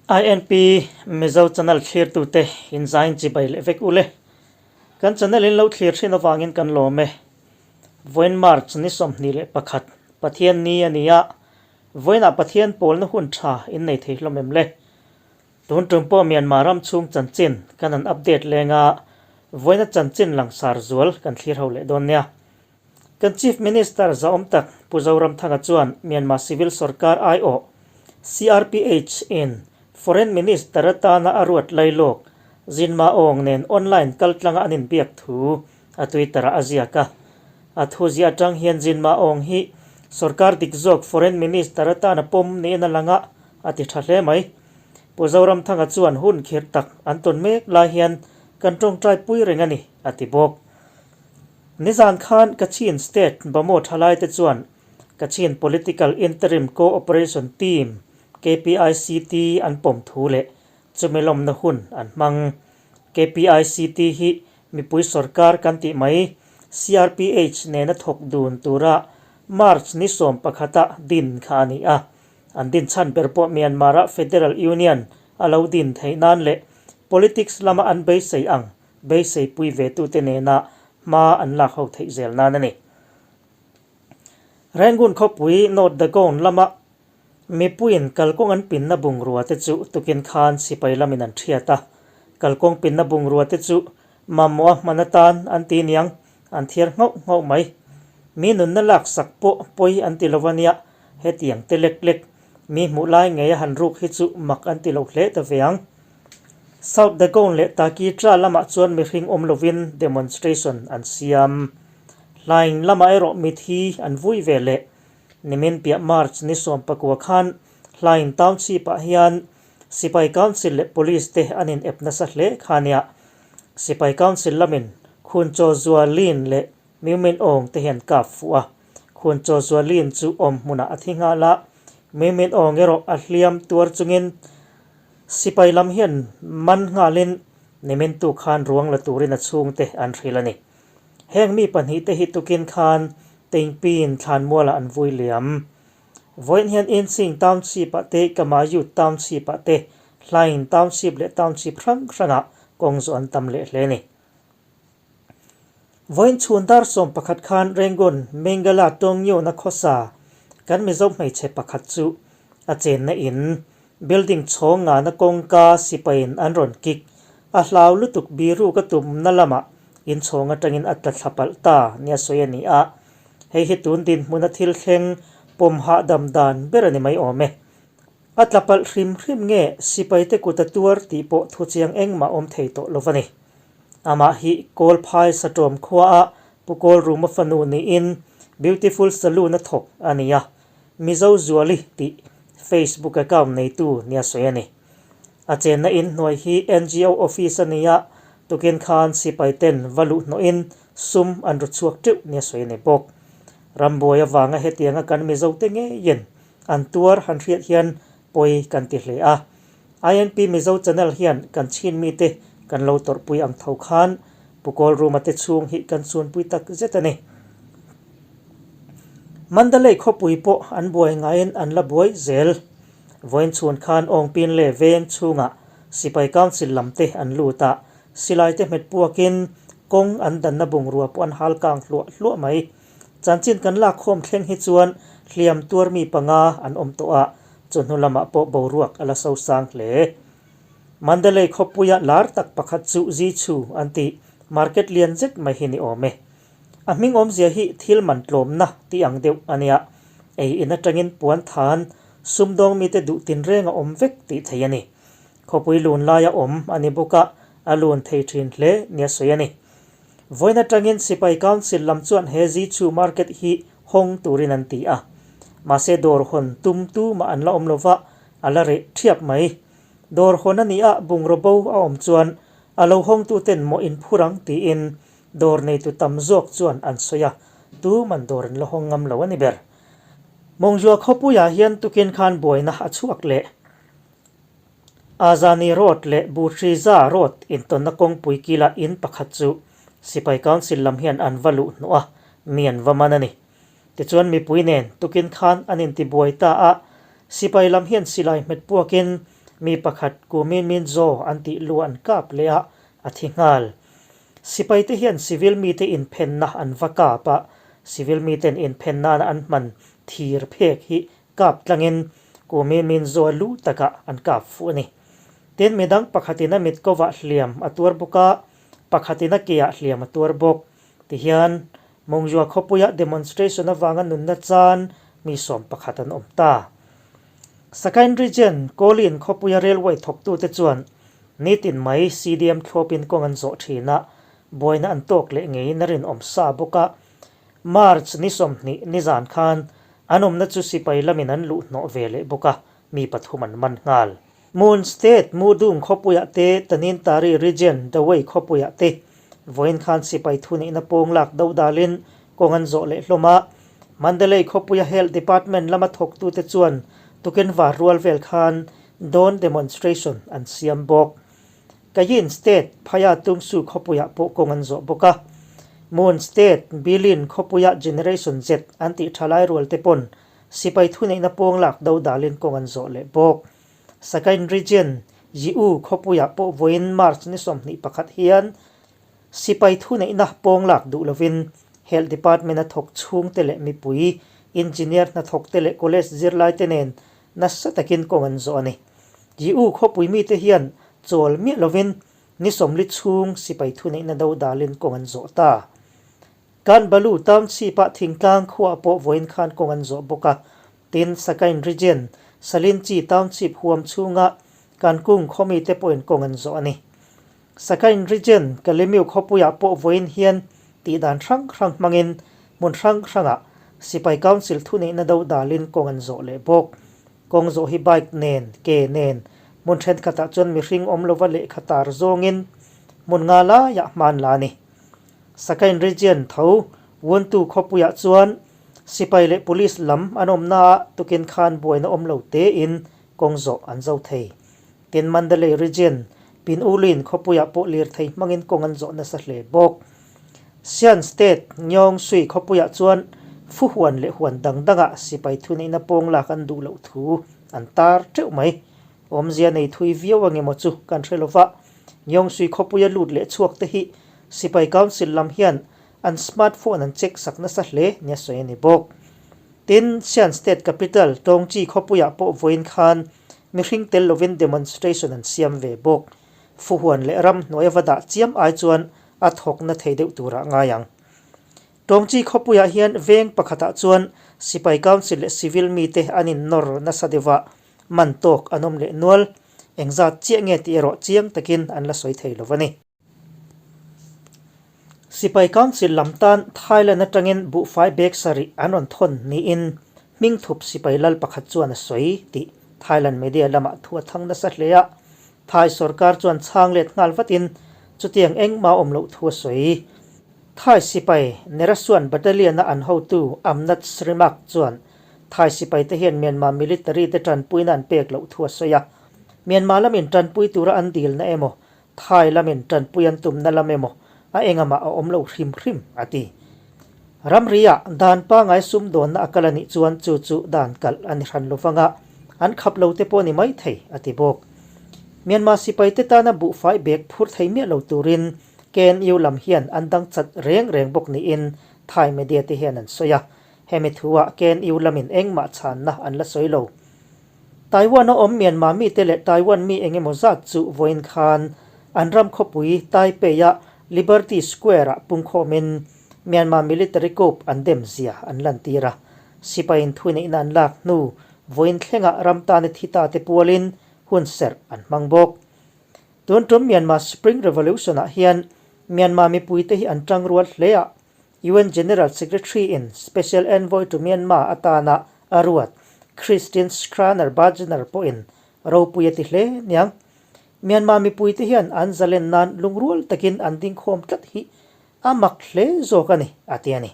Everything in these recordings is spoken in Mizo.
INP Mizo channel thlirtute inzain chibai leh vek ule. Kan channel in lo thlir thin avangin kan lawm e. Vawiin March ni 21 Pathian ni a ni a, vawiinah Pathian pawlna hun tha in nei thei hlawm em le? Tun tum pawh Myanmar ram chhung chanchin kan han update leng a, vawiina chanchin langsar zual kan thlir ho leh dawn nia. Kan Chief Minister zahawm tak Pu Zoramthanga chuan Myanmar Civil Sorkar aiawh CRPH in Foreign Minister atana a ruat lailawk Zinma Aung nen online kaltlanga an inbiak thu a Twitter-ah a ziak a. A thu ziah atang hian Zinma Aung hi sorkar dik zawk Foreign Minister atana pawm niin a lang a, a ti tha hle mai. Pu Zoramthanga chuan hun khirh tak an tawn mek lai hian kan tawngtai pui reng a ni, a ti bawk. Nizan khan Kachin State Bamo thalaite chuan Kachin Political Interim Co-operation Team, KPICT, an pawm thu leh chumi lawmna hun an hmang. KPICT hi mipui sorkar kan tih mai CRPH nena thawk dun tura March ni 11-a din kha a ni a. An din chhan ber pawh Myanmar-a Federal Union a lo din theih nan leh politics lama an beisei ang beiseipui ve tute nena hma an lak ho theih zel nan a ni. Rangoon khawpui North Dagon lama mipuiin kalkawng an pinna bungrua te chu tukin khan sipai lamin an thiat a, kalkawng pinna bungrua te chu mamawh a hman atan an ti niang an thiar nghauh nghauh mai. Mi nunna laksak pawh pawi an ti lo a nia, hetiang te lek lek mi hmuh lai ngei a han ruk hi chu mak an ti lo hle ta ve ang. South Dagon leh Taki Tra lamah chuan mihring awm lovin demonstration an siam. Hlaing lamah erawh mithi an vui ve leh. Nimin piah March ni 19 khan Hlaing Township-ah hian Sipai Council leh Police te an in ep nasa hle kha nia. Sipai Council lamin Khun Chaw Zua Lin leh Miu Min Aung te hian kap fuh a. Khun Chaw Zua Lin chu awm hmunah a thi nghal a, Miu Min Aung erawh a hliam tuar chungin Sipai lam hian man nghalin nimintu khan ruang la turin a chhungte an hrilh a ni. Heng mi pahnihte hi tukin khan Tengpin thlanmualah an vui liam. Vawiin hian Insing Township-ah te, Kamayut Township-ah te, Hlaing Township leh Township hrang hrangah kawng zawh an tam leh hle a ni. Vawiin chhun dar 11 khan Rangoon Mengala Tawngnyona khawsa kan Mizo hmeichhe pakhat chu a chenna in building chhawng ngana kawngka sipaiin an rawn kik a hlau lutuk biru ka tumna lamah inchhawng atangin a tla thla palh ta nia sawi a ni a, hei hi tun dinhmuna thil thleng pawm hahdam dan ber a ni mai awm e. A tla palh hrim hrim nge sipaite kut a tuar tih pawh thuchiang engmah awm thei tawh lo a ni. Amah hi Kawlphai Satawm khuaah Pu Kawlruma fanu niin Beautiful Saloon a thawk a ni a, Mizo Zuali tih Facebook account neitu nia sawi a ni. A chenna in hnuai hi NGO office a ni a, tukin khan sipai ten va luh hnawhin sum an ru chhuak teuh nia sawi a ni bawk. Rambuai avanga hetianga kan Mizote ngeiin an tuar han hriat hian pawi kan ti hle a. INP Mizo channel hian kan chhin mite kan lo tawrhpui ang tho khan Pu Kawlruma te chhung hi kan chhunpui tak zet a ni. Mandalay khawpui pawh an buai ngaiin an la buai zel. Vawiin chhun khan Awngpin leh veng chhungah Sipai Council lam te an lut a, silai te hmet puakin kawng an danna bungrua pawh an hal kang hluah hluah mai. Chanchin kan lak khawm thleng hi chuan hliam tuar mi panga an awm tawh a, chawhnu lamah pawh boruak a la sosang hle. Mandalay khawpuia lar tak pakhat chu Zichu an tih market lian zet mai hi ni awm e. A hming awmzia hi thil man tlawmna tih ang deuh a nia. Ei in atangin puan than sumdawng mite duh tinreng a awm vek tih thei a ni. Khawpui lun laia awm a ni bawk a, a lun thei thin hle nia sawi a ni. Vawiin atangin Sipai Council lam chuan he Zichu Market hi hawng turin an ti a. Mahse dawr hawn tum tu mah an la awm lova, a la reh thiap mai. Dawr hawn a ni a, bungraw bo a awm chuan a lo hawngtuten mawh in phur ang tiin dawr neitu tam zawk chuan an sawi a, tuman dawr an la hawng ngam lo a ni ber. Mawngzua khawpuiah hian tukin khan buaina a chhuak leh. Azani Road leh Buhriza Road intawnna kawngpui kila in pakhat chu Sipai Council lam hian an va luh hnawh a, mi an va man a ni. Tichuan mipui nen tukin khan an intibuai ta a, Sipai lam hian silai hmet puakin Mi pakhat Ku Min Min Zaw an tih lu an kap leh a, a thi nghal. Sipaite hian civil mite inphenna an va kap a, civil miten inphen nana an hman thir phek hi kap tlangin Ku Min Min Zaw lu takah an kap fuh a ni. Tin, midang pakhatin a mit kovah hliam a tuar bawk a, pakhatin a keah hliam a tuar bawk. Tihian, Mawngzua khawpuia demonstration avanga nunna chan mi 11 an awm ta. Sakain Region, Kawlin khawpuia railway thawktute chuan nitin mai CDM thlawpin kawng an zawh thin a, buaina an tawk leh ngeiin a rinawm sa bawk a. March ni 20 nizan khan an awmna chu sipai lamin an luh hnawh ve leh bawk a, mi pathum an man nghal. Mon State, Mudung khawpuiah te, Tanintari Region, Dawei khawpuiah te vawiin khan sipai thunihna pawng lak do dalin kawng an zawh leh hlawm a. Mandalay khawpuia Health Department lama thawktute chuan tukin var rual vel khan dawn demonstration an siam bawk. Kayin State, Phaya Tungsu khawpuiah pawh kawng an zawh bawk a. Mon State, Bilin khawpuia Generation Z an tih thalai rual te pawn sipai thuneihna pawng lak do dalin kawng an zawh leh bawk. Sagaing Region, Yiu khawpuiah pawh vawiin March ni 21 hian sipai thuneihna pawng lak duh lovin Health Department a thawk chhungte leh mipui, engineer hnathawkte leh college zirlaite nen nasa takin kawng an zawh a ni. Yiu khawpui mite hian chawl miah lovin ni 40 chhung sipai thuneihna do dalin kawng an zawh ta. Kan Balu Township-ah thingtlang khuaah pawh vawiin khan kawng an zawh bawk a. Tin, Sagaing Region, Salinchi Township huam chhunga Kankung khawmite pawhin kawng an zawh a ni. Sagaing Region, Kalemiu khawpuiah pawh vawiin hian tihdan hrang hrang hmangin hmun hrang hrangah Sipai Council thuneihna do dalin kawng an zawh leh bawk. Kawng zawh hi bike nen, ke nen, hmun thenkhatah chuan mihring awm lova lehkha tar zawngin hmun nga laiah hman la a ni. Sagaing Region tho Wuntu khawpuiah chuan sipai leh police lam an awmnaah tukin khan buaina awm lo tein kawng zawh an zo thei. Tin Mandalay Region, Pinulin khawpuiah pawh lirthei hmangin kawng an zawh nasa hle bawk. Shan State, Nyawng Sui khawpuiah chuan fu huan leh huan dang dangah sipai thuneihna pawng lak an duh loh thu an tar teuh mai. Awmzia nei thui viau angemaw chu kan hre lova, Nyawng Sui khawpuia lut leh chhuak te hi Sipai Council lam hian an smartphone an check sak nasa hle nia sawi a ni bawk. Tin, Shan State Capital, Tawngchi khawpuiah pawh vawiin khan mihring tel lovin demonstration an siam ve bawk. Fuhuan leh ram hnuai a va dah chiam ai chuan a thawkna thei deuh turah ngai ang. Tawngchi khawpuiah hian veng pakhatah chuan Sipai Council leh Civil mite an innawr nasa deuh a, man tawk an awm leh nual. Engzat chiah nge tih erawh chiang takin an la sawi thei lo a ni. Sipai Council lam tan Thailand atangin buhfai bag sarih an rawn thawn niin hmingthup sipai lal pakhat chuan a sawi tih Thailand media lamah thu a thang nasa hle a. Thai sorkar chuan chhang let nghal vatin chutiang engmah awm loh thu a sawi. Thai sipai Nerasuan Battalion-a an hotu Amnat Srimak chuan Thai sipaite hian Myanmar military te tanpuina an pek loh thu a sawi a. Myanmar lamin tanpui tura an dilna emaw Thai lamin tanpui an tumna lam emaw a engamah a awm lo hrim hrim, a ti. Ramri-ah dan pangai sumdawnna a kal a nih chuan chu chu dan kalh a ni hran lo vanga an khap lo te pawh a ni mai thei, a ti bawk. Myanmar sipaite tana buhfai bag phur thei miah lo turin KNU lam hian an dang chat reng reng bawk niin Thai media te hian an sawi a, hemi thuah KNU lamin engmah chhanna an la sawi lo. Taiwan a awm Myanmar mite leh Taiwan mi eng emaw zat chu vawiin khan an ram khawpui Taipei-a Liberty Square-ah pungkhawmin Myanmar military coup an dem zia an lantir a. Sipaiin thuneihna an lak hnu vawiin thlengah ram tana thi ta te pualin hun serh an hmang bawk. Tun tum Myanmar Spring Revolution-ah hian Myanmar mipuite hi an tangrual hle a, UN General Secretary in Special Envoy to Myanmar atana a ruat Christine Schraner Burgener pawhin ropui a ti hle niang. Myanmar mipuite hian an zalen nan lungrual takin an dingkhawm tlat hi a mak hle zawk a ni, a ti a ni.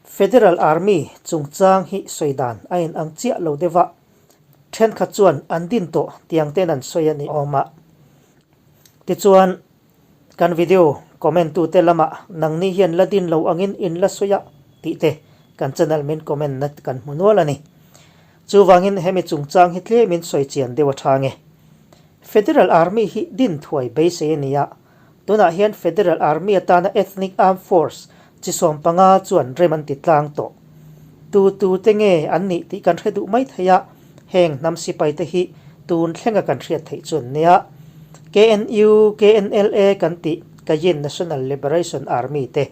Federal Army chungchang hi sawi dan a inang chiah lo deuh a, thenkhat chuan an din tawh tiang ten an sawi a ni awm a. Tichuan, Kan video comment tu te lamah nangni hian la din lo angin in la sawi a tih te kan channel min comment na kan hmu nual a ni. Chuvangin hemi chungchang hi tlemin sawi chian deuh a tha nge. Federal Army hi din thuai beisei a ni a, tunah hian Federal Army atana Ethnic Armed Force chi 15 chuan rem an ti tlang tawh. Tu tu te nge an nih tih kan hre duh mai thei a, heng hnam sipai te hi tun thlenga kan hriat theih chu an nia. KNU, KNLA kan tih Kayin National Liberation Army te,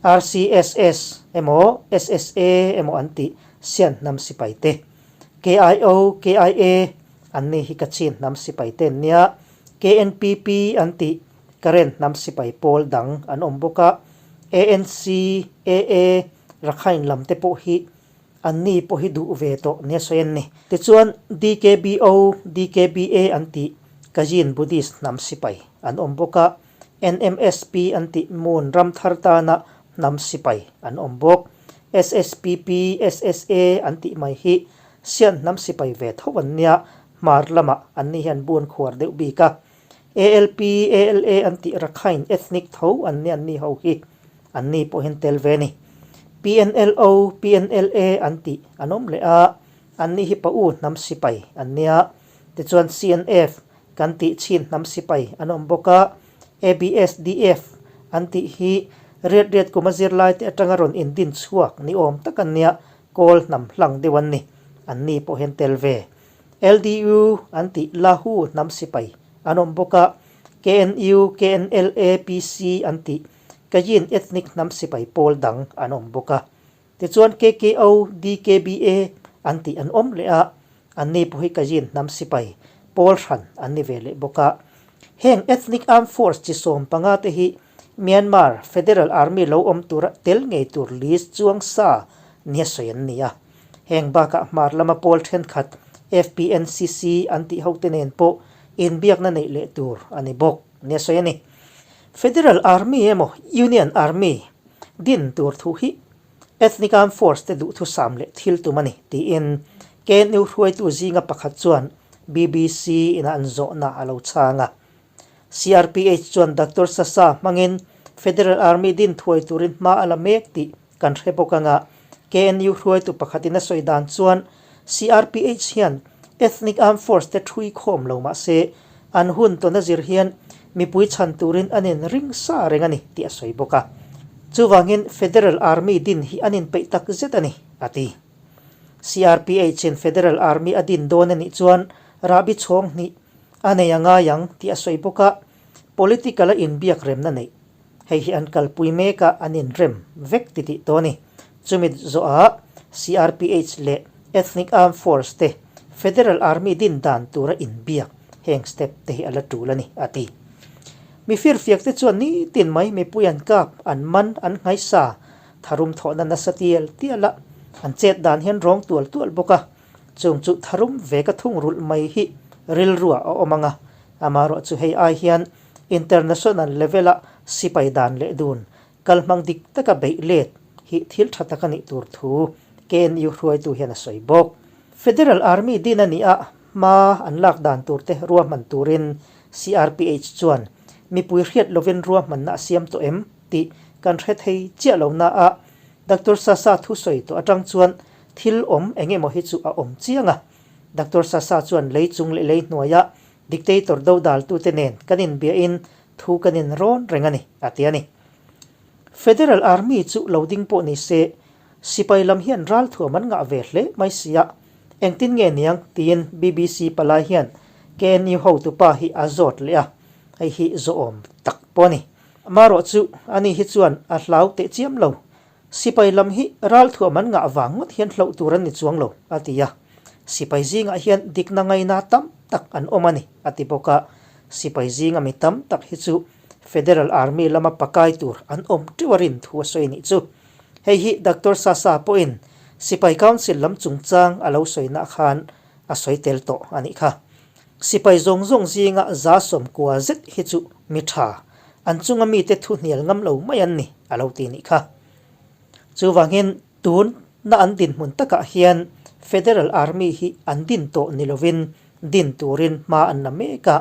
RCSS emaw SSA emaw an tih Sian hnam sipai te, KIO, KIA, An ni hi Kachin hnam sipai te an nia, KNPP an tih Karen hnam sipai pawl dang an awm bawk a, ANC, AA, Rakhine lam te pawh hi an ni pawh hi duh ve tawh nia sawi an ni. Tichuan DKBO, DKBA an tih Kachin Buddhist hnam sipai an awm bawk a, NMSP an tih Moon ram thar tana hnam sipai an awm bawk. SSPP, SSA an tih mai hi Sian hnam sipai ve tho an nia, hmar lamah an ni hian bun khuar deuh bik a. ALP, ALA an tih Rakhine ethnic tho an nia an ni ho hi an ni pawhin tel ve a ni. PNLO, PNLA an tih an awm leh a, an ni hi pa u hnam sipai an nia. Tichuan CNF kan tih chin hnam sipai an awm bawk a, ABSDF an tih hi riat riat kum a zirlaite atanga rawn indin chhuak ni awm tak an nia, Kawl hnam hlang deuh an ni, an ni pawh hian tel ve. LDU an tih Lahu hnam sipai an awm bawk a, KNU, KNLA, PC an tih Kayin ethnic hnam sipai pawl dang an awm bawk a. Tichuan KKO, DKBA an tih an awm leh a, an ni pawh hi Kayin hnam sipai pawl hran an ni ve leh bawk a. Heng ethnic armed force chi 15 te hi Myanmar Federal Army lo awm tura tel ngei tur list chuang sa nia sawi an ni a. Heng bakah hmar lama pawl thenkhat FPNCC an tih hote nen pawh inbiakna neih leh tur a ni bawk nia sawi a ni. Federal Army emaw Union Army din tur thu hi Ethnic Armed Force te duhthusam leh thil tum a ni tiin KNU hruaitu zinga pakhat chuan BBC ina an zawhna a lo chhang a. CRPH chuan Doctor Sasa hmangin Federal Army din thuai turin hma a la mek tih kan hre bawk anga KNU hruaitu pakhatin a sawi dan chuan CRPH hian Ethnic Armed Force te thui khawm lo mah se an hun tawn a zir hian mipui chhan turin an in ring sa reng a ni tih a sawi bawk a. Chuvangin Federal Army din hi an inpeih tak zet a ni, a ti. CRPH in Federal Army a din dawn a nih chuan rahbi chhawng hnih A nei a ngai ang tih a sawi bawk a, political a inbiak remna neih hei hi an kalpui mek a, an inrem vek ti tih tawh a ni. Chumi zawhah CRPH leh Ethnic Armed Force te Federal Army din dan tura inbiak heng step te hi a la tul a ni, a ti. Mi firfiak te chuan nitin mai mipui an kap, an man, an nghaisa, tharum thawhna nasa tial tial a, an chet dan hian rawng tual tual bawk a. Chung chu tharum ve ka thung rulh mai hi rilruah a awm ang a, amaherawh chu hei ai hian international level-a sipai dan leh dun kalhmang dik taka beih let hi thil tha tak a nih tur thu KNU hruaitu hian a sawi bawk. Federal Army din a nih a, hma an lak dan tur te ruahman turin CRPH chuan mipui hriat lovin ruahmanna a siam tawh em tih kan hre thei chiah lo na a, Doctor Sasa thusawi tawh atang chuan Thil awm eng emaw hi chu a awm chiang a. Doctor Sasa chuan lei chung leh lei hnuaia dictator dodaltute nen kan inbiahin thu kan inrawn reng a ni, a ti a ni. Federal Army chu lo ding pawh ni se, sipai lam hian ralthuam an ngah ve hle mai si a, engtin nge niang tiin BBC palai hian KNU hotupa hi a zawt leh a, hei hi zawhawm tak pawh a ni. Amaherawh chu ani hi chuan a hlau teh chiam lo. Sipai lam hi ralthuam an ngah vang ngawt hian hloh tur an ni chuang lo, a ti a. Sipai zingah hian dikna ngaina tam tak an awm a ni, a ti bawk a. Sipai zinga mi tam tak hi chu Federal Army lama pakai tur an awm teuh a rin thu a sawi nih chu. Hei hi Doctor Sasa pawhin Sipai Council lam chungchang a lo sawina khan a sawi tel tawh a nih kha. Sipai zawng zawng zinga 90 zet hi chu mi tha, an chunga mite thu hnial ngam lo mai an ni, a lo ti nih kha. Chuvangin tun na an dinhmun takah hian Federal Army hi an din tawh ni lovin din turin hma an la mek a,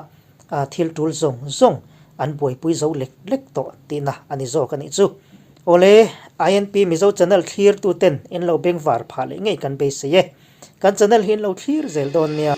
thil tul zawng zawng an buaipui zo lek lek tawh tihna a ni zawk a nih chu. Awle, INP Mizo Channel thlirtuten in lo bengvar phah leh ngei kan beisei e. Kan channel hi in lo thlir zel dawn nia.